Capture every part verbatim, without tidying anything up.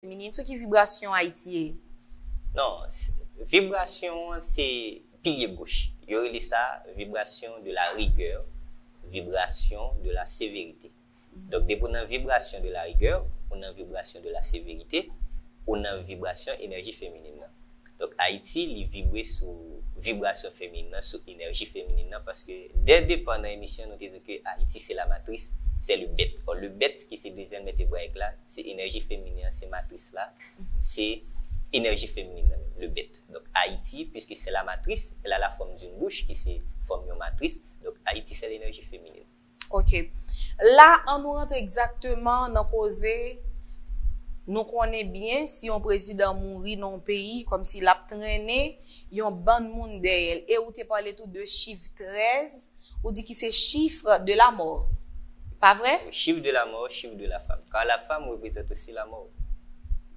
Mini, sou ki vibrasyon Ayiti ye? Non, s- vibrasyon an se pilye goch. Yo rele sa vibration de la rigueur, vibration de la sévérité. Donk, depi w nan vibrasyon de la rigueur, ou nan vibrasyon de la sévérité, ou nan vibrasyon enèji feminin nan. Donk, Ayiti, li vibre sou vibrasyon feminin nan, sou enèji feminin nan, paske dè depa nan emisyon, nou te di ke Ayiti, se la matrice, c'est le bête. Or, le bête, ki se dezyèm vètebra ek la, se enèji feminin an, se matris la, se enèji feminin nan, le bête. Donk, Ayiti, puisque c'est la matrice, elle a la forme d'une bouche, ki se fòm yon matris, donk, Ayiti, c'est l'énergie féminine. Ok. La, ann nou rantre egzakteman nan koze. Nou konnen byen, si yon prezidan mouri nan yon peyi, kòmsi l ap trennen yon bann moun dèyè l. E ou te pale tou de chif trèz, ou di ki se chiffre de la mort. Pa vre? Chiffre de la mort, chiffre de la femme. Car la femme représente aussi la mort.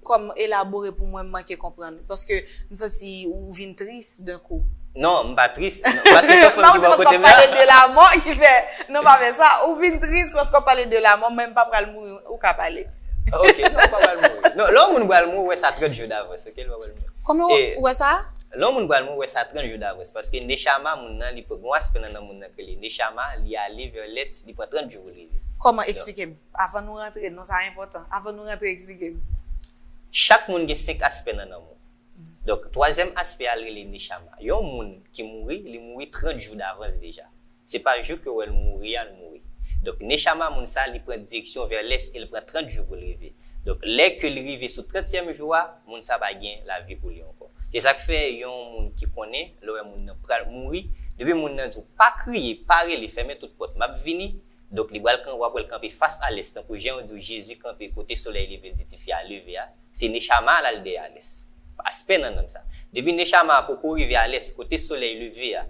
Kòm, elabore pou mwen, m manke konprann. Paske m santi ou vin tris d'un coup. Non, m pa tris. Non, paske se yon fanm ki bò kote m la. Pale de la mort ki fè. Non, pa fè sa. Ou vin tris paske w pale de la mort, men m pa pral mouri, ou ka pale. Ok, non, ou pa pral mouri. Non, lè yon moun pral mouri, ou wè sa trant jou davans, ok, lè ou pral mouri. Kòman ou wè sa? Lè yon moun pral mouri, ou wè sa trant jou davans. Paske nechama moun nan, li pran yon aspè nan nanm moun nan ki rele nechama, li ale vè lès, li pran trant jou pou l rive. Kòman? Eksplike m. Avan nou rantre, non, sa enpòtan. Avan nou rantre, eksplike m. Chak moun gen senk aspè nan nanm ou. Donk, twazyèm aspè a l rele nechama. Yon moun ki mouri, li mouri trant jou davans deja. Se pa jou ke w wè l mouri a, l mouri. Donk, nechama moun sa, li pran direksyon vè lès e l pran trant jou pou l rive. Donk, lè ke li rive sou trantyèm jou a, moun sa pa gen lavi pou li ankò. Se sa k fè yon moun ki konnen, lè w wè moun nan pral mouri, depi moun nan di w pa kriye, pa rele, fèmen tout pòt, m ap vini, donk li pral kanpe, w ap wè l kanpe fas a lès, tankou jan yo di w Jezi kanpe kote solèy leve, l di tifi a leve a, se nechama a l al dèyè a lès. Aspè nan nanm sa. Depi nechama a poko rive a lès, kote solèy leve a,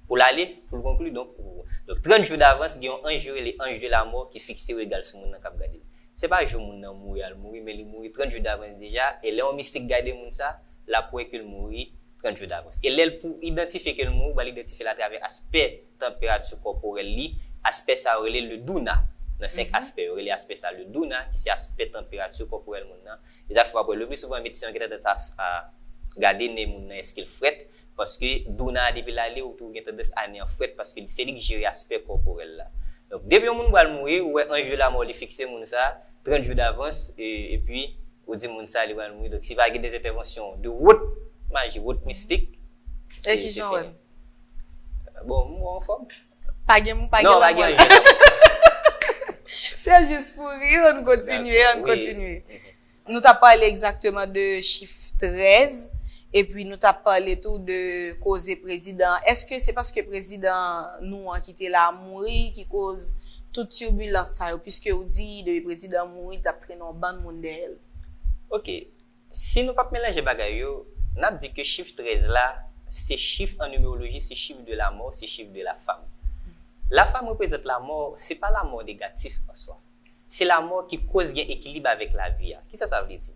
pou l ale, pou l konkli, donk, pou, donk trant jou davans, gen yon anj yo rele anj de la mò ki fikse rega l sou moun nan k ap gade l. Se pa jou moun nan mouri a l mouri, men li mouri trant jou davans deja, e lè yon mistik gade moun sa, l ap wè ke l mouri trant jou davans. E lè l pou idantifye ke l mouri, ou pral idantifye l atravè aspè tanperati kòporèl li, aspè sa yo rele le douna. Nan senk aspè, yo rele aspè sa le douna, ki se aspè tanperati kòporèl moun nan. E sa k fè w ap wè le pli souvan medsen yo gen tandans a, a gade nen moun nan, èske l frèt, paske douna a depi l ale, ou tou gen tandans a nen an frèt, paske se li k jere aspè kòporèl la. Donk, depi yon moun pral mouri, ou wè anj de la mò li fikse moun sa, trant jou davans, e, epi ou di moun sa li pral mouri. Donk, si pa gen de entèvansyon de wot maji, wot mistik, E ki jan w wè m? Bon, m anfòm. Pa gen, pa gen lanmò. Non, pa gen. Se jis pou ri, ann kontinye, ann kontinye. Nou t ap pale egzakteman de chif trèz, epi nou t ap pale tou de koze prezidan. Èske se paske prezidan nou an ki te la mouri ki koz tout tibilans sa yo, piske ou di depi prezidan mouri, l t ap trennen yon bann moun dèyè l? Ok. Si nou p ap melanje bagay yo, n ap di ke chif trèz la, se chif an nimeroloji, se chif de la mò, se chif de la femme. La femme représente la mort, se pa la mò negatif an swa. Se la mò ki koz gen ekilib avèk lavi a. Kisa sa vle di?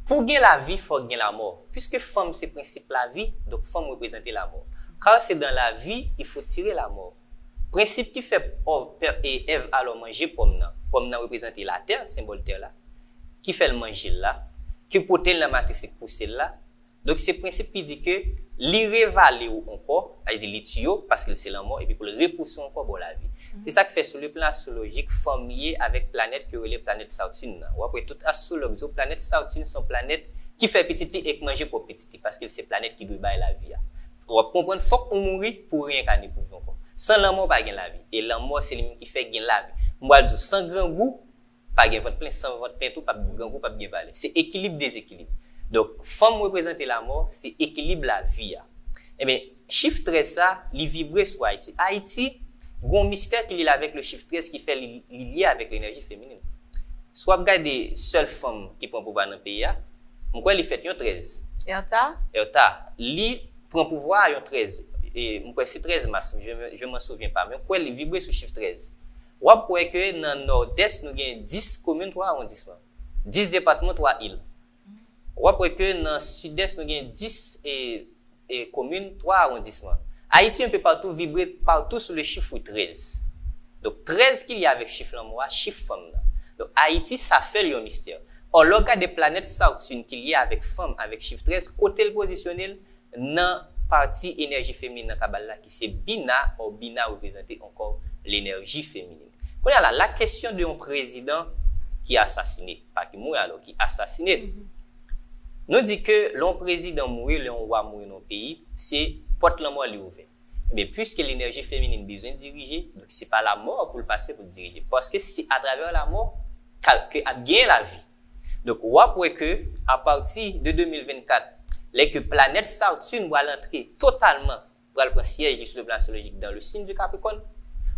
Pou gen lavi, fòk gen lamò. Piske fanm se prensip lavi, donk fanm reprezante lamò. Car c'est dans la vie, il faut tirer la mort. Prensip ki fè Èv alò manje pòm nan. Pòm nan reprezante latè, senbòl tè la, ki fè l manje l la, ki pote l nan matris ki pouse l la. Donk se prensip ki di ke li revale w ankò, sa vle di li tiye w, paske l se lanmò, epi pou l repouse w ankò ba w lavi. Se sa k fè sou le plan astrolojik, fanm ye avèk planèt ke yo rele planèt Satin nan. W ap wè tout astrològ di w planèt Satin se yon planèt ki fè pitit li e k manje pwòp pitit li, paske l se planèt ki dwe bay lavi a. W ap konprann fòk ou mouri pou w reyènkane pou viv ankò. San lanmò pa gen lavi. E lanmò se li menm ki fè gen lavi. M pral di w san grangou, pa gen vant plen, san vant plen tou, p ap grangou, p ap gen valè. Se ekilib dezekilib. Donk, fanm reprezante lamò, se ekilib lavi a. Ebyen, chif trèz sa, li vibre sou Ayiti. Ayiti, gon mistè ki lye avèk le chif trèz ki fè li, li lye avèk lenèji feminin. Si w ap gade sèl fanm ki pran pouvwa nan peyi a, m kwè li fèt yon trèz. Erta? Erta, li pran pouvwa a yon trèz. E, m kwè se trèz mas, je, je m'en souviens pas, men m kwè li vibre sou chif trèz. W ap wè ke nan Nòdès, nou gen dis komin, twa awondisman. Dis depatman, twa il. W ap wè ke nan Sidès, nou gen dis e, e komin, twa awondisman. Ayiti, un peu partout, vibre partout sous le chiffre trèz. Donk, trèz ki lye avèk chif lanmò a, chif fanm nan. Donk, Ayiti, sa fè l yon mistè. Or, lè w gade planèt Saturn ki lye avèk fanm, avèk chif trèz, kote l pozisyone l nan pati enèji feminin nan kabal la, ki se Bina, or Bina reprezante ankò lenèji feminin. Kounye a la, la kesyon de yon prezidan ki asasine, pa ki mouri alò, ki asasine. Nou di ke lè yon prezidan mouri, lè yon wa mouri nan yon peyi, se pòt lanmò li ouvè. Ebyen, piske lenèji feminin bezwen dirije, donk se pa lamò pou l pase pou l dirije. Paske se atravè lamò ka- ke ap genyen lavi. Donk, w ap wè ke apati de de mil vennkat, lè ke planèt Saturn pral antre totalman, pral pran syèj li sou le plan astrolojik dans le signe du Capricorne,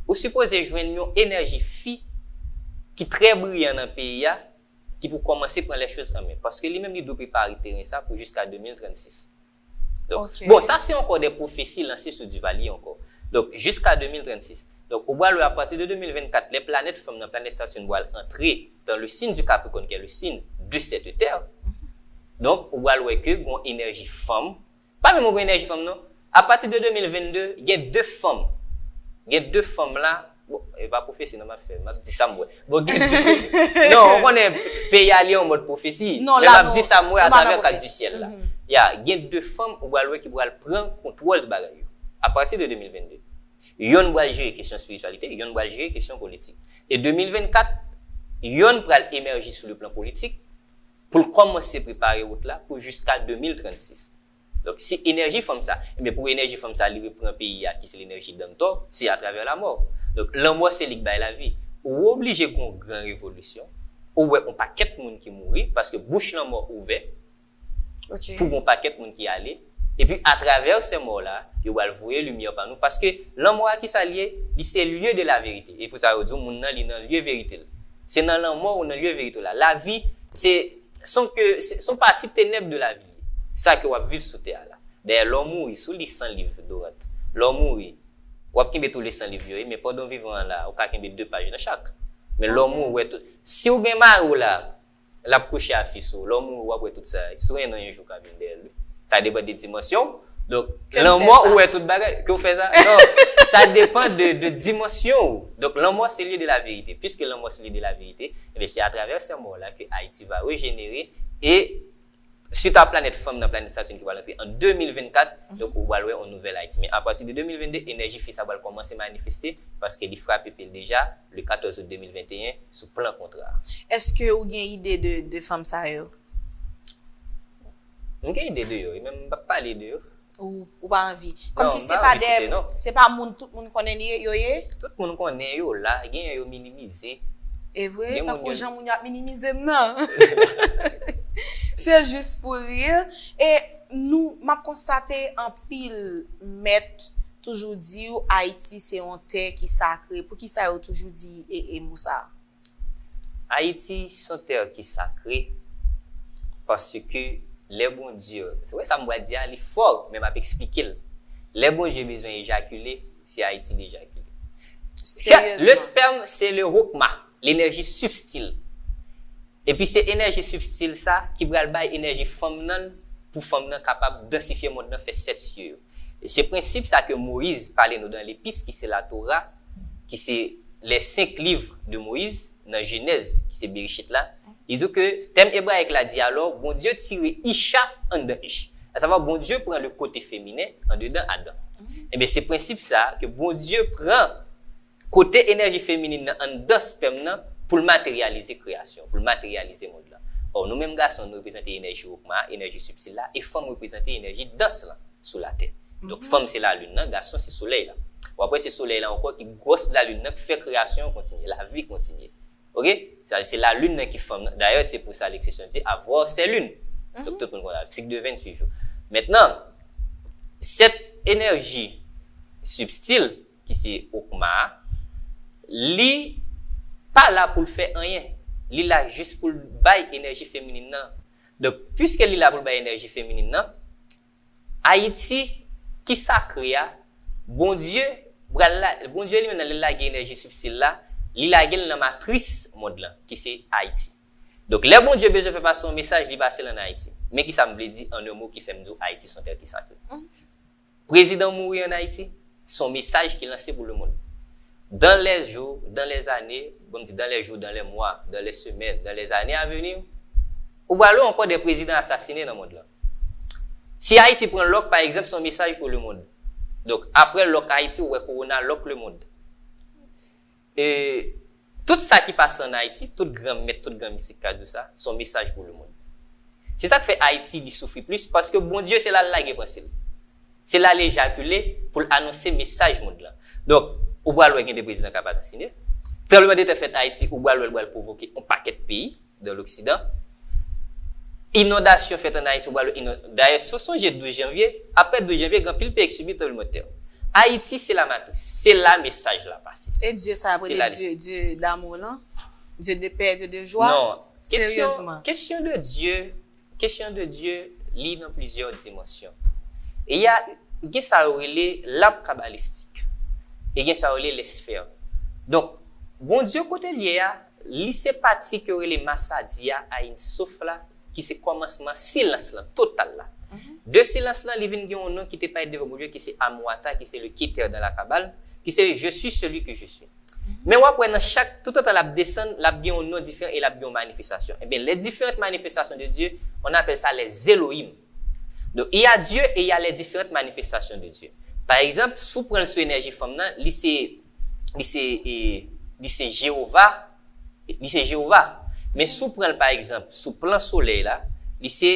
ou sipoze jwenn yon enèji fi ki trè briyan nan peyi a, ki pou kòmanse pran les choses en main. Paske li menm li dwe prepare teren sa pou jiska de mil trannsis. Donk, bon, sa se ankò de pwofesi lanse sou Duvalier ankò. Donk, jiska de mil trannsis. Donk, ou pral wè apati de de mil vennkat, lè planèt fanm nan, planèt Saturn pral antre dans le signe du Capricorne, qui est le signe de cette terre. Donk, ou pral wè ke gon enèji fanm, pa menm gon enèji fanm non. Apati de de mil vennde, gen de fanm. Gen de fanm la, bon, e pa pwofesi non m ap fè, m ap di sa m wè. Bon, gen de, non, ou konnen peyi a li an mòd pwofesi. Non, men la, m ap di sa m wè atravè kat di syèl la. Ya, gen de fanm ou pral wè ki pral pran kontwòl de bagay yo. Apati de de mil vennde. Yonn pral jere kesyon espirityalite, yonn pral jere kesyon politik. E de mil vennkat, yonn pral emèje sou le plan politik pou l kòmanse prepare wout la pou jiska de mil trannsis. Donk, si enèji fanm sa, ebyen pou enèji fanm sa, li repran peyi a, ki se lenèji Dantò, se atravè lamò. Donk, lanmò se li k bay lavi. Ou oblije gon gran revolisyon, ou wè yon pakèt moun ki mouri, paske bouch lanmò ouvè, pou gon pakèt moun ki ale, epi atravè sè mò la, yo pral voye limyè pa nou, paske lanmò a ki sa l ye, li se lieu de la vérité. E pou sa yo di w, moun nan, li nan lye verite l. Se nan lanmò ou nan lye verite w la. Lavi, se, se yon ke, se, se yon pati tenèb de lavi. Sa ke w ap viv sou tè a la. Dayè, lè w mouri, si w li san liv Dorant, lè w mouri, w ap kenbe tou le san liv yo, wi, men pandan w vivan an la, ou ka kenbe de paj nan chak. Men lè w mouri, w wè tout. Si w gen mari w la, l ap kouche a fi sou ou, lè w mouri, w ap wè tout sa. Si w gen nan yon jou ka vin dèyè l, wi. Sa depann de dimansyon w. Donk, lanmò, ou wè tout bagay. Ke w fè sa? Non, sa depann de, de dimansyon w. Donk, lanmò, se lieu de la vérité. Puisque lanmò, se lieu de la vérité, ebyen, se atravè sè mò la ke Ayiti va rejenere. E suit a planèt fanm nan, planèt Saturn ki pral antre an de mil vennkat, donk ou pral wè yon nouvèl Ayiti. Men apati de de mil vennde, enèji fi sa pral kòmanse manifeste, paske li frape pye l deja le katòz out de mil venteyen sou plan kontra. Èske ou gen ide de, de fanm sa yo? M gen ide de yo, e menm m p ap pale de yo. Ou, ou pa anvi. Kòmsi se pa de, se pa moun, tout moun konnen li, yo ye? Tout moun konnen yo la, genyen yo minimize. E vre, tankou jan moun yo ap minimize m nan. Se jis pou ri. E nou, m ap konstate anpil mèt toujou di w Ayiti se yon tè ki sakre. Poukisa yo toujou di e, e mo sa? Ayiti se yon tè ki sakre, paske lè Bondye, se vre sa m pral di a, li fò, men m ap eksplike l. Lè Bondye bezwen ejakile, se Ayiti li ejakile. Le sperme, c'est le rokma, l'énergie subtile. Epi se enèji sibtil sa ki pral bay enèji fanm nan pou fanm nan kapab dansifye mond nan, fè sèks yo. E se prensip sa ke Moyiz pale nou dan lepis ki se Latora, ki se les cinq livres de Moïse nan Jenèz, ki se Bereshit la. Li di ke tèm ebrayik la di alò, Bondye tire Isha anndan Ish. Asavwa, Bondye pran le kote feminen andedan Adan. Ebyen, se prensip sa ke Bondye pran kote enèji feminin nan anndan spèm nan pou l materyalize kreyasyon, pou l materyalize mond lan. Or, nou menm gason, nou reprezante enèji wokma, enèji sibtil la, e fanm reprezante enèji dans lan sou latè. Donk, fanm se lalin nan, gason se solèy la. Ou apre se solèy la ankò ki gwòs lalin nan ki fè kreyasyon an kontinye, lavi kontinye. Oke? Sa, se lalin nan ki fanm nan. Dayè, se pou sa lekspresyon di avoir ses lunes. Donk, tout moun konn sa. Sik de venntuit jou. Mentnan, sèt enèji sibtil, ki se wokma a, li pa la pou l fè anyen. Li la jis pou l bay enèji feminin nan. Donk, piske li la pou l bay enèji feminin nan, Ayiti ki sakre a, Bondye pral la, Bondye li menm nan lè l lage enèji sibtil la, li lage l nan matris mond lan, ki se Ayiti. Donk, lè Bondye bezwen fè pase yon mesaj, li pase l ann Ayiti. Men ki sa m vle di, an en mo, ki fè m di w Ayiti se yon tè ki sakre. Prezidan mouri ann Ayiti, se yon mesaj ki lanse pou lemonn. Dans les jours, dans les années, bon, m di dans les jours, dans les mois, dans les semaines, dans les années à venir, Ou pral wè ankò de prezidan asasinen nan mond lan. Si Ayiti pran lòk, pa egzanp, se yon mesaj pou lemonn. Donk, apre lòk Ayiti, ou wè kowona lòk lemonn. E tout sa ki pase ann Ayiti, tout gran mèt, tout gran mistik ka di w sa, se yon mesaj pou lemonn. Se sa k fè Ayiti li soufri plis, paske Bondye se la l lage panse l. Se la l ejakile pou l anonse mesaj mond lan. Donk, ou pral wè gen de prezidan k ap asasinen. Tranblemanntè fèt Ayiti, ou pral wè l pral pwovoke yon pakèt peyi dans l'Occident. Inondasyon fèt ann Ayiti, ou pral wè inon-, dayè, si w sonje douz janvye, apre douz janvye, gen anpil peyi k sibi tranblemanntè. Ayiti, se la matris, se la mesaj la pase. E Dye sa ap Se rele la- Dye, Dye d'amour lan? Dye de pè, Dye de jwa? Non. Kesyon, Seryezman. kesyon de Dye, kesyon de Dye, li nan plizyè dimansyon. E y a, gen sa yo rele l'arbre kabbalistik. E gen sa yo rele les sphères. Donk, Bondye kote l ye a, li se pati ke yo rele Masadi a, Ein Sof la, ki se kòmansman silans lan, total la. De silans lan, li vin gen yon non ki te parèt devan Bondye, ki se Amouata, ki se le Keter dans la Kabbale, ki se Je suis celui que je suis. Men w ap wè nan chak, toutotan l ap desann, l ap gen yon non diferan e l ap gen yon manifestasyon. Ebyen, les différentes manifestations de Dieu, on appelle ça les Elohim. Donc, il y a Dieu et il y a les différentes manifestations de Dieu. Pa egzanp, si w pran l sou enèji fanm nan, li se, li se, e, li se Jewova, li se Jewova. Men si w pran l, pa egzanp, sou plan solèy la, li se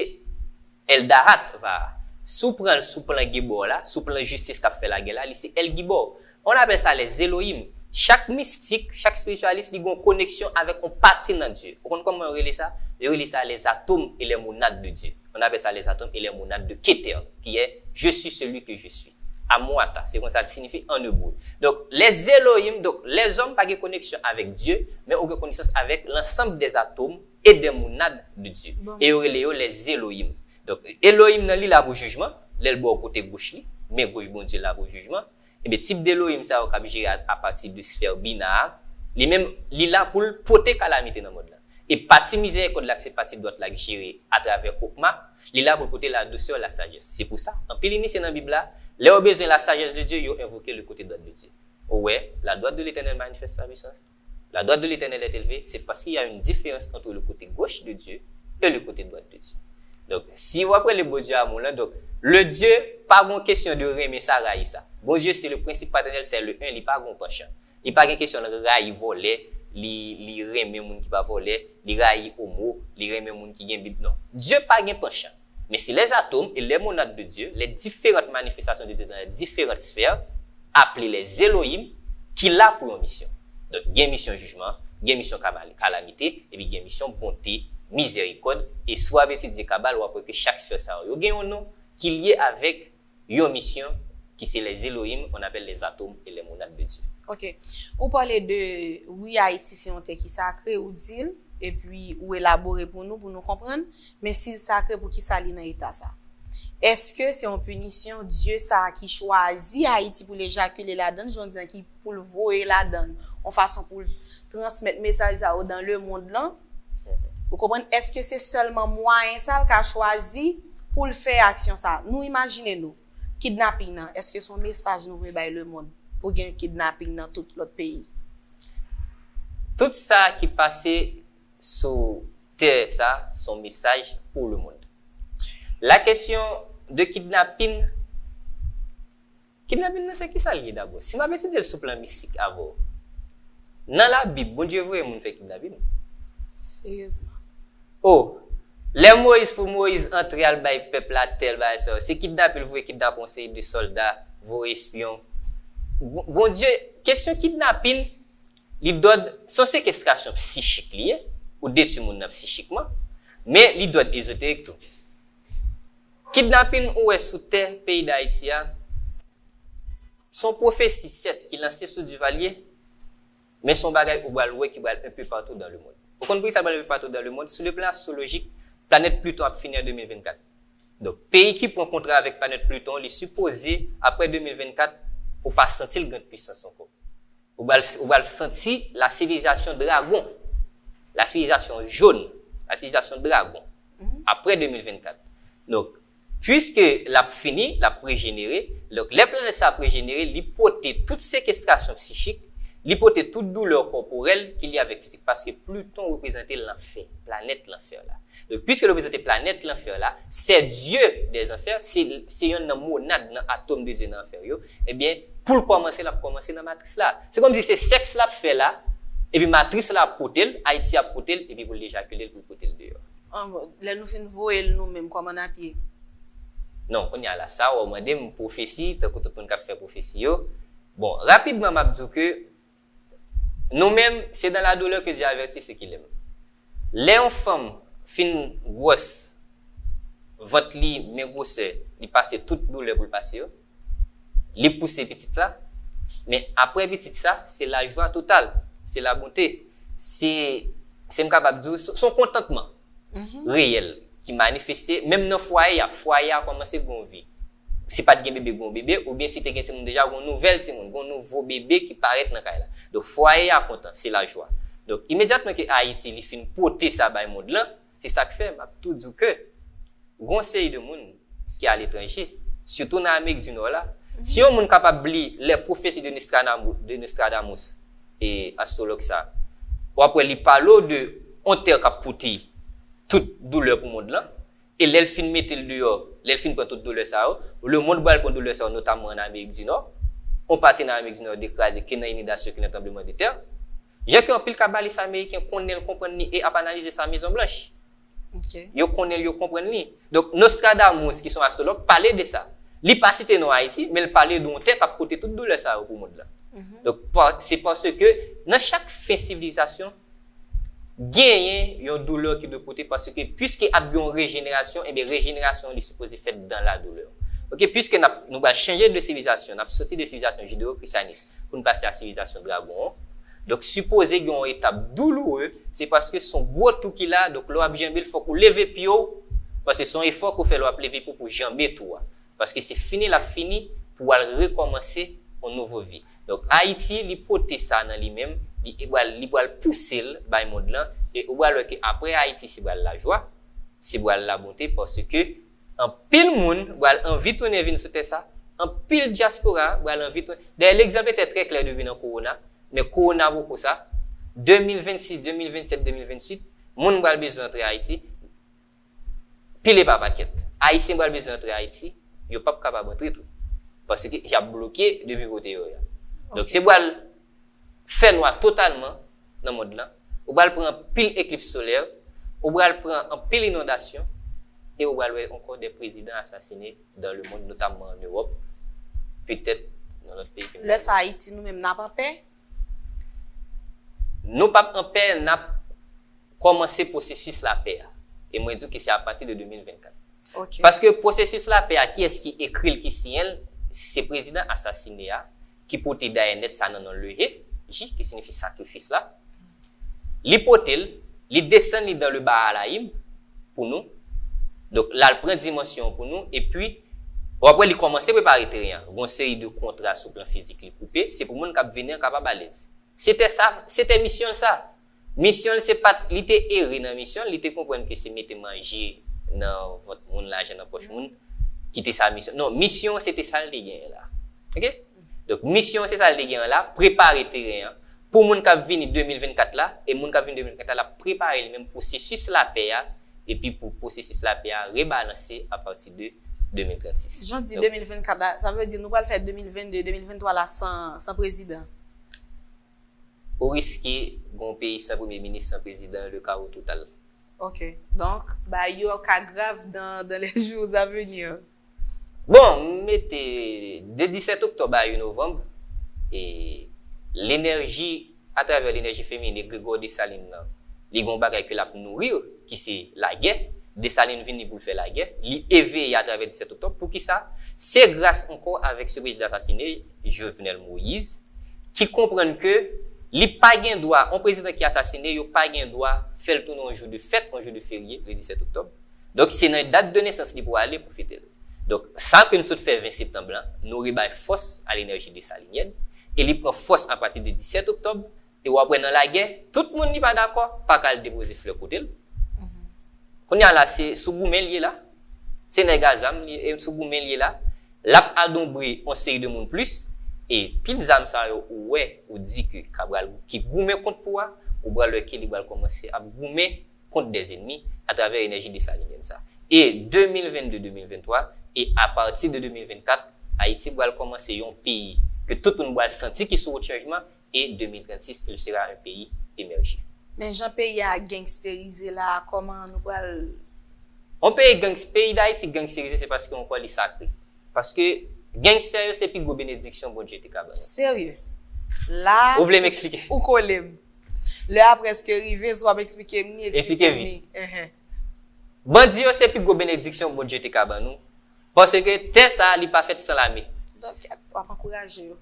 El Dahat, va. Si w pran l sou plan Gibò la, sou plan jistis k ap fè lagè la, li se El Gibò. On appelle ça les Elohim. Chak mistik, chak espiritualis, li gen yon koneksyon avèk yon pati nan Dye. Ou konn kòman yo rele sa? Yo rele sa les atomes et les monades de Dieu. On appelle ça les atomes et les monades de Keter, qui est Je suis celui que je suis. Amouata, se konsa l siyifi an ebre. Donk, les Elohim, donk, lèzòm pa gen koneksyon avèk Dye, men ou gen konesans avèk l'ensemble des atomes et des monades de Dieu. Bon. E yo rele yo les Elohim. Donk, Elohim nan li la pou jijman, lè l bò kote goch li, men goch Bondye la pou jijman. Ebyen, tip de Elohim sa yo k ap jere a, apati de sfè bina a, li menm, li la pou l pote kalamite nan mond lan. E pati mizèrikòd la, ki se pati dwat la, ki jere atravè Okma, li la pou l pote la douceur, la sagesse. Se pou sa, anpil inisye nan Bib la, lè yo bezwen la sagesse de Dieu, yo envoke le côté droit de Dieu. Ou wè, la droite de l'Éternel manifeste sa puissance. La droite de l'Éternel est élevée, c'est parce qu'il y a une différence entre le côté gauche de Dieu et le côté droit de Dieu. Donk, si w ap rele Bondye amou lan, donk, le Dieu, pa gon kesyon de renmen sa, rayi sa. Bondye, se le principe paternel, c'est le un, li pa gon panchan. Li pa gen kesyon l rayi vòlè, li, li renmen moun ki pa vòlè, li rayi omo, li renmen moun ki gen bib, non. Dye pa gen panchan. Men se les atomes et les monades de Dieu, les différentes manifestations de Dieu dans les différentes sphères, aple les Elohim, ki la pou yon misyon. Donk, gen misyon jijman, gen misyon kama-, kalamite, epi gen misyon bonte, mizèrikòd, e si w ap etidye Kabal, w ap wè ke chak sfè sa yo, yo gen yon non ki lye avèk yon misyon ki se les Elohim, on appelle les atomes et les monades de Dieu. Ok. Ou pale de, wi, Ayiti se yon tè ki sakre, ou di l, epi ou elabore pou nou, pou nou konprann, men si l sakre, poukisa li nan eta sa? Èske se yon pinisyon Dye sa a ki chwazi Ayiti pou l ejakile ladan l, jan w di an, ki pou l voye ladan l, yon fason pou l transmèt mesaj sa yo dans le monde lan? Ou konprann? Èske se sèlman mwayen sa l ka chwazi pou l fè aksyon sa? Nou imajine nou, kidnaping nan, èske se yon mesaj nou vle bay lemonn pou gen kidnaping nan tout lòt peyi? Tout sa ki pase sou tè sa, se yon mesaj pou lemonn. La question de kidnaping, kidnaping nan se kisa l ye dabò? Si m ap etidye l sou plan mistik avè w, nan Labib, Bondye voye moun fè kidnaping? Seryezman. Oh, lè Moyiz, pou Moyiz antre al bay pèp la tè l, bagay sa yo, se kidnape l voye kidnape yon seri de sòlda, voye espyon. Bon, Bondye, kesyon kidnaping, li dòd, se yon sekestrasyon psichik li ye, ou detwi moun nan psichikman, men li dòd ezoterik tou. Kidnaping ou wè sou tè peyi Dayiti a, se yon pwofesi, sèt, ki lanse sou Duvalier, men se yon bagay ou pral wè ki pral un peu partout dans le monde. Ou konn poukisa pral un peu partout dans le monde? Sou le plan astrolojik, planèt Pluton ap fini an de mil vennkat. Donk, peyi ki pran kontra avèk planèt Pluton, li sipoze, apre de mil vennkat, ou pa santi l grande puissance ankò. Ou pral, ou pral santi la sivilizasyon dragon, la sivilizasyon jòn, la sivilizasyon dragon, apre de mil vennkat. Donk, piske l ap fini, l ap rejenere, donk, lè planèt sa ap rejenere, li pote tout sekestrasyon psichik, Li pote tout doulè kòporèl ki lye avèk fizik, paske Pliton reprezante lanfè, planèt lanfè la. Donk, piske li reprezante planèt lanfè la, c'est Dieu des enfers, se, se yonn nan monad, nan atòm de Dye nan anfè yo, ebyen, pou l kòmanse, l ap kòmanse nan matris la. Se kòmsi se sèks l ap fè la, epi matris la ap pote l, Ayiti ap pote l, epi pou l ejakile l, pou l pote l deyò. An bon, lè nou fin voye l nou menm, kòman n ap ye? Non, kounye a la, sa w mande m pwofesi, tankou tout moun k ap fè pwofesi yo. Bon, rapidman, m ap di w ke nou menm, c'est dans la douleur que Dieu avertit ceux qu'il aime. Lè yon fanm fin gwòs, vant li men gwosè, li pase tout doulè pou l pase yo, li pouse pitit la, men apre pitit sa, se lajwa total, se labonte, se, se m kapab di w, se se yon kontantman reyèl ki manifeste, menm nan fwaye a, fwaye a kòmanse gen yon vi. Si pa t gen bebe, gen yon bebe, oubyen si te gen timoun deja, gen yon nouvèl timoun, gen yon nouvo bebe ki parèt nan kay la. Donk, fwaye a kontan, se lajwa. Donk, imedyatman ke Ayiti, li fin pote sa bay mond lan, se sa k fè, m ap tou di w ke gen yon seri de moun ki aletranje, sitou nan Amerik di Nò la, si yon moun kapab li Les Prophéties de Nostradamus, de Nostradamus, e astwològ sa, w ap wè li pale w de yon tè k ap pote tout doulè pou mond lan, e lè l fin mete l deyò, lè l fin pran tout doulè sa yo, lemonn pral pran doulè sa yo, notamman an Amerik di Nò, yon pati nan Amerik di Nò dekraze, ke nan inondasyon, ke nan tranblemanntè. Jan ke anpil kabalis ameriken konnen l, konprann li e ap analize sa Mezon Blanch. Yo konnen l, yo konprann li. Donk, Nostradamus, ki se yon astwològ, pale de sa. Li pa site non Ayiti, men l pale de yon tè k ap pote tout doulè sa yo pou mond lan. Donk, pa- se paske nan chak fen sivilizasyon, genyen yon doulè ki dwe pote, paske piske ap gen yon rejenerasyon, ebyen, rejenerasyon li sipoze fèt dans la douleur. Oke, piske n ap, nou pral chanje de sivilizasyon, n ap soti de sivilizasyon jideo-krisyanis pou n pase a sivilizasyon dragon an. Donk, sipoze gen yon etap douloure, se paske se yon gwo twou ki la, donk lè w ap janbe l, fòk ou leve pye w, paske se yon efò ke w fè lè w ap leve pye w pou w janbe twou a. Paske se fini l ap fini pou w al rekòmanse yon nouvo vi. Donk, Ayiti, li pote sa nan li menm, li pral, li pral pouse l bay mond lan, e ou pral wè ke apre Ayiti, se pral lajwa, se pral labonte, paske anpil moun pral anvi tounen vin sou tè sa, anpil dyaspora pral anvi tounen. Dayè, legzanp etè trè klè depi nan kowona, men kowona poko sa, de mil vennsis, de mil vennsèt, de mil vennwit, moun pral bezwen antre Ayiti, pile pa pakèt. Ayisyen pral bezwen antre Ayiti, yo p ap kapab antre tou. Paske y ap bloke depi kote yo ye a. Donk, se pral fè nwa totalman nan mond lan. Ou pral pran anpil eklips solè, ou pral pran anpil inondasyon, e ou pral wè ankò de prezidan asasine dans le monde, notamman an Ewòp, petèt nan lòt peyi ke nou. Lè sa Ayiti, nou menm, n ap an pè? Nou p ap an pè, n ap kòmanse pwosesis lapè a. E mwen di w ke se apati de de mil vennkat. Ok. Paske pwosesis lapè a, kiyès ki ekri l, ki siyen l? Se prezidan asasine a, ki pote dayè nèt sa nan non L E J, ki siyifi sakrifis la. Li pote l, li desann li dans le Baal Hayim pou nou. Donk, l al pran dimansyon an pou nou, epi, w ap wè li kòmanse prepare teren an. Gon seri de kontra sou plan fizik li koupe, se pou moun k ap vini an kapab alèz. Se te sa, se te misyon l sa. Misyon l se pa t, li te ere nan misyon l, li te konprann ke se mete manje nan vant moun, lajan nan pòch moun, ki te sa misyon. Non, misyon se te sa l te genyen la. Ok? Donk, misyon se sa l te genyen la, prepare teren an. Pou moun k ap vini de mil vennkat la, e moun k ap vini de mil vennkat la, l ap prepare li menm pwosesis lapè a, epi pou pwosesis lapè a rebalanse apati de de mil trannsis. Jan w di de mil vennkat la, sa vle di nou pral fè de mil vennde, de mil venntwa la san, san prezidan? Ou riske gen yon peyi san premye minis, san prezidan, le chaos total. Ok. Donk, bagay yo ka grav dans, dans les jours à venir. Bon, m mete de disèt oktòb a uit novanm, e lenèji, atravè lenèji feminen, egregò Desalin nan, li gen yon bagay ke l ap nouri, ki se lagè. Desalin vini pou l fè lagè. Li eveye atravè disèt oktòb. Poukisa? Se gras ankò avèk se prezidan asasine, Jovenel Moïse, ki konprann ke li pa gen dwa, yon prezidan ki asasine, yo pa gen dwa fè l tounen yon jou de fèt, yon jou de ferye, le disèt oktòb. Donk, se nan dat de nesans li pou ale pou fete l. Donk, sa ke n sot fè ven septanm lan, nou rebay fòs a lenèji desalinyèn, e li pran fòs apati de disèt oktòb, e w ap wè nan lagè, tout moun li pa dakò, pa ka al depoze flè kote l. Kounye a la, se sou goumen l ye la. Se nèg a zam li, e sou goumen l ye la. L ap adonbre yon seri de moun plis. E pil zam sa yo ou wè, ou di ke Cabral ki goumen kont pouvwa, ou pral wè ke li pral kòmanse ap goumen kont dèzènmi atravè enèji desalinyèn sa. E de mil vennde, de mil venntwa, e apati de de mil vennkat, Ayiti pral kòmanse yon peyi ke tout moun pral santi ki sou wout chanjman, e de mil trannsis, il sera un pays émergé. Men jan peyi a gengsterize la, kòman nou pral Yon peyi gangs, peyi Dayiti gangsterize, se paske yon kò li sakre. Paske gangstè yo se pi gwo benediksyon Bondye te ka ban nou. Serye. La Ou vle m eksplike? Ou kole m. Lè a prèske rive, si w ap eksplike m ni, eksplike m ni. Bandi yo se pi gwo benediksyon Bondye te ka ban nou. Paske tè sa a li pa fèt san lame. Donk, w ap ankouraje yo.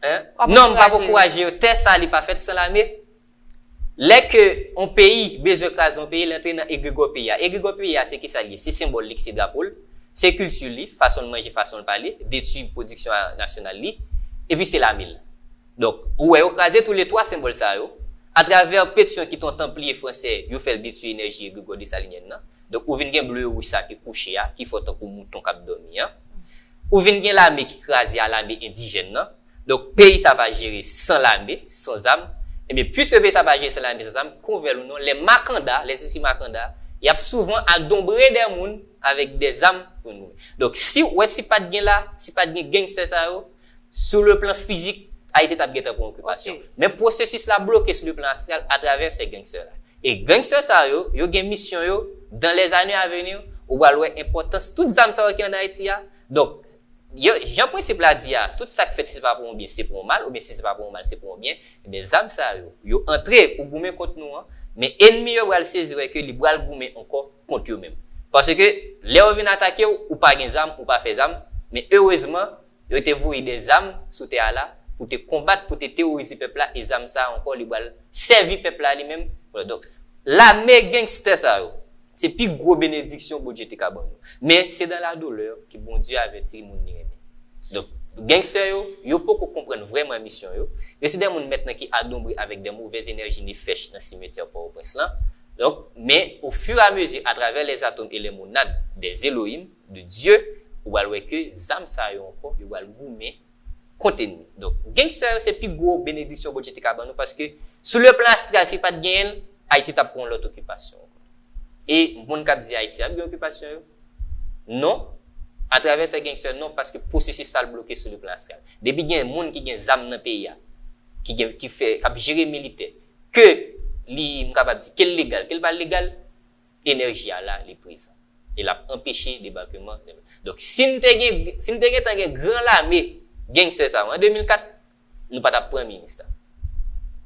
Hein? Non, m p ap ankouraje yo. Tè sa a li pa fèt san lame. Lè ke yon peyi bezwen kraze yon peyi, l antre nan egregò peyi a. Egregò peyi a, se kisa l ye? Se senbòl li ki se drapo l, se kilti li, fason l manje, fason l pale, detwi pwodiksyon nasyonal li, epi se lame l. Donk, ou wè yo kraze tou le twa senbòl sa yo, atravè Petyon ki te yon tanpliye fransè, yo fè l detwi enèji egregò desalinyèn nan. Donk, ou vin gen ble wouj sa ki kouche a, ki fè w tankou mouton k ap dòmi an. Ou vin gen lame ki kraze a, lame endijèn nan. Donk, peyi sa pa jere san lame, san zam. Ebyen, piske peyi sa pa jere san lame, san zam, qu'on veuille ou non, lè makanda, lè zespri makanda, y ap souvan adanbre de moun avèk de zam pou nou. Donk, si, wè, si pa t gen la, si pa t gen gangstè sa yo, sou le plan fizik, Ayiti t ap gentan pran okipasyon. Men pwosesis la bloke sou le plan astral atravè se gangstè la. E gangstè sa yo, yo gen misyon yo, dans les années à venir, ou pral wè enpòtans tout zam sa yo ki ann Ayiti a. Donk, yo, jan prensip la di a, tout sa k fèt si se pa pou yon byen, se pou yon mal, oubyen si se pa pou yon mal, se pou yon byen, ebyen zam sa yo, yo antre pou goumen kont nou an, men enmi yo pral sezi wè ke li pral goumen ankò kont yo menm. Paske lè yo vin atake w, ou pa gen zam, ou pa fè zam, men erezman, yo te voye de zam sou tè a la pou te konbat, pou te teworize pèp la, e zam sa a ankò, li pral sèvi pèp la li menm. Donk, lame gangstè sa yo, se pi gwo benediksyon Bondye te ka ban nou. Men se dans la douleur ke Bondye avèti moun li renmen. Donk, gangstè yo, yo poko konprann vrèman misyon yo. Yo se de moun mentnan ki adanbre avèk de movèz enèji nefèch nan simetyè Pòtoprens lan. Donk, men au fur et à mesure, à travers les atomes et les monades des Elohim, de Dye, ou pral wè ke zam sa yo ankò, yo pral goumen kont enmi. Donk, gangstè yo se pi gwo benediksyon Bondye te ka ban nou, paske sou le plan astral, si pa t genyen l, Ayiti t ap pran yon lòt okipasyon ankò. E moun k ap di Ayiti ap gen okipasyon yo, non, atravè se gangstè, non, paske pwosesis sa l bloke sou le plan astral. Depi gen moun ki gen zam nan peyi a, ki gen, ki fè, k ap jere militè, ke li, m kapab di, ke l legal, ke l pa legal, enèji a la, li prezan. E l ap anpeche debakman. Donk, si n te gen, si n te gentan gen gran lame gangstè sa yo an de mil kat, nou pa t ap pran minis la.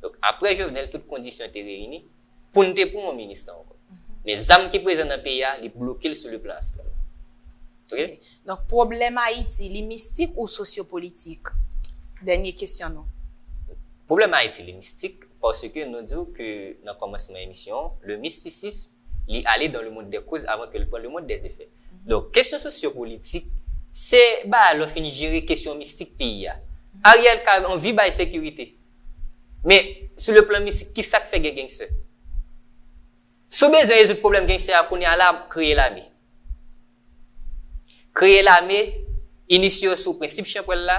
Donk, apre Jovenel, tout kondisyon te reyini pou n te pran yon minis la ankò. Men zam ki prezan nan peyi a, li bloke l sou le plan astral. Ok? Donk, pwoblèm Ayiti, li mistik ou sosyopolitik? Dènye kesyon nou. Pwoblèm Ayiti, li mistik, paske nou di w ke nan kòmansman emisyon an, le mysticisme, li ale dans le monde des causes avant que l pran le monde des effets. Donk, kesyon sosyopolitik, se ba lè w fin jere kesyon mistik peyi a. Ariel ka anvi bay sekirite. Men, sou le plan mistik, ki sa k fè gen gangstè? Si w bezwen rezoud pwoblèm gangstè a kounye a la, kreye lame. Kreye lame, inisye yo sou prensip chanpwèl la,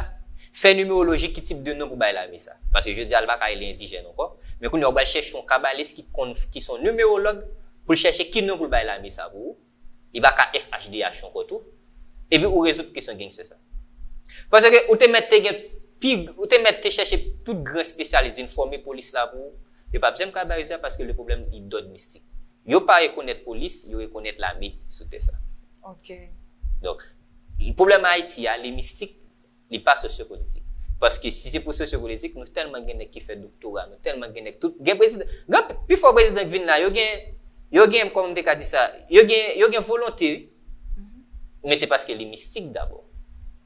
fè nimewo lojik ki tip de non pou bay lame sa. Paske jodi a, l pa ka rele endijèn ankò. Men kounye a, w pral chèche yon kabalis ki konn, ki se yon nimerològ, pou l chèche ki non pou l bay lame sa pou ou. Li pa ka F H D H ankò tou. Epi ou rezoud kesyon gangstè sa. Paske ou te mèt te gen pi, ou te mèt te chèche tout gran espesyalis vin fòme polis la pou ou. Yo p ap janm ka bay rezilta paske le pwoblèm li dòd mistik. Yo pa rekonèt polis, yo rekonèt lame sou tè sa. Ok. Donk, pwoblèm Ayiti a, li mistik, li pa sosyopolitik. Paske si se pou sosyopolitik, nou tèlman gen nèg ki fè doktora, nou tèlman gen nèg tout, gen prezidan, gen pifò prezidan ki vin la, yo gen, yo gen, kòman m te ka di sa, yo gen, yo gen volonte, wi. Men se paske li mistik dabò.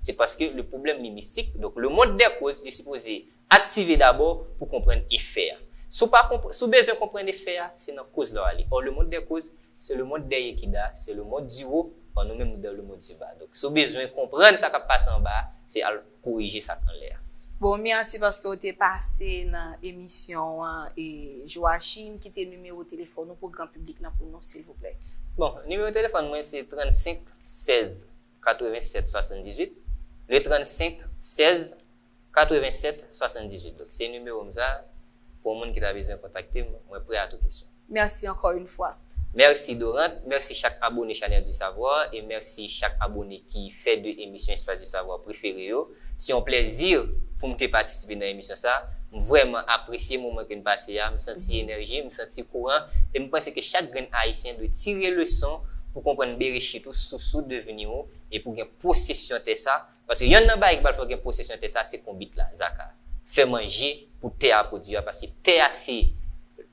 Se paske le pwoblèm li mistik. Donk, le monde des causes, li sipoze aktive dabò pou konprann efè a. Si w pa konp-, si w bezwen konprann efè a, se nan koz la w ale. Or, le monde des causes, c'est le monde des Yekida, c'est le monde du haut. Or, nou menm, nou dans le monde du bas. Donk, si w bezwen konprann sa k ap pase anba a, se al korije sa k anlè a. Bon, mèsi paske w te pase nan emisyon an. E Joachim, kite nimewo telefòn ou pou gran piblik lan pou nou, silvouplè. Bon, nimewo telefòn mwen se trannsenk sèz katrevennsèt swasanndizuit, le trannsenk sèz Katrevennsèt swasanndizuit. Donk, se nimewo m sa. Pou moun ki ta bezwen kontakte m, mwen prè a tout kesyon. Merci encore une fois. Mèsi Dorante, mèsi chak abone Chanèl du Savoir e mèsi chak abone ki fè de emisyon Espace du Savoir prefere yo. Se yon plèzi pou m te patisipe nan emisyon sa. M vrèman apresye moman ke n pase a, m santi enèji, m santi kouran e m panse ke chak grenn ayisyen dwe tire leson pou konprann berechit ou, sous ou, devni ou e pou gen posesyon tè sa. Paske yonn nan bagay ki pral fè w gen posesyon tè sa se konbit la, zaka. Fè manje pou tè a pwodui a paske tè a se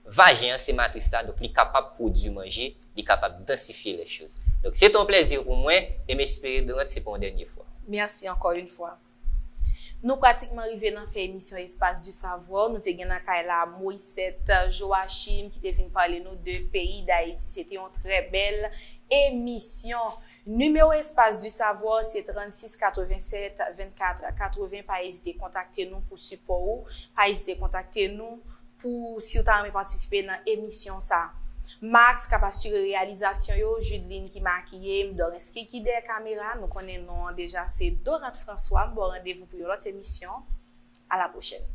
vajen an, se matris la, donk li kapab pwodui manje, li kapab dansifye lè choz. Donk se te yon plèzi pou mwen e m espere Dorante se pa yon dènye fwa. Merci encore une fois. Nou pratikman rive nan fen emisyon Espace du Savoir. Nou te gen nan kay la Moisette Joachim ki te vin pale nou de peyi Dayiti. Se te yon trè bèl emisyon. Nimewo Espace du Savoir se trannsis katrevennsèt vennkat katreven. Pa ezite kontakte nou pou sipò ou. Pa ezite kontakte nou pou si w ta renmen patisipe nan emisyon sa. Max k ap asire reyalizasyon yo, Judeline ki makiye m, Dorens ki ki dèyè kamera, nou konnen non an deja se Dorante François, m ba w randevou pou yon lòt emisyon. A la pwochèn.